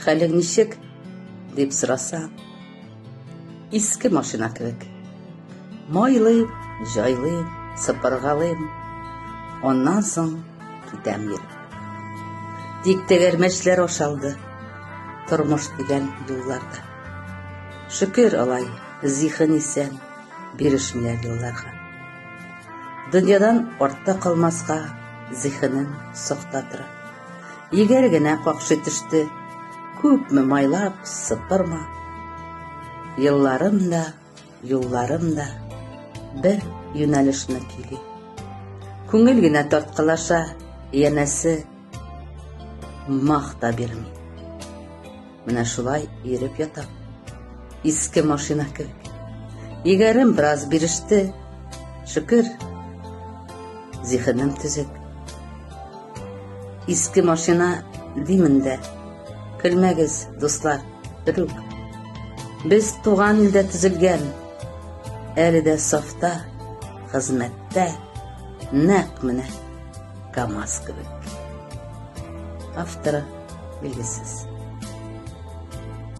Хәлең ничек? дип сораса, иске машина кебек. Майлыйм, җайлыйм, сыпыргалыйм. Аннан соң китәм йөреп. Тик тәгәрмәчләр ашалды тормыш дигән юлларда. Шөкер алай, зиһен исән, бирешмиләр елларга. Дөньядан артта калмаска зиһенем сакта тора. Егәр генә какшый төште, күпме майлап сыпырма. Елларым да, юлларым да бер юнәлешне көйли. Күңел генә тарткалаша, янәсе мах та бирми. Менә шулай йөреп ятам. Иске машина кебек. Егәрем бераз биреште. Шөкер, зиһенем төзек. Иске машина димен дә. Көлмәгез, дуслар, берүк. Без туган илдә төзелгән, әле дә сафта, хезмәттә, нәкъ менә КАМАЗ кебек. Авторы билгесез.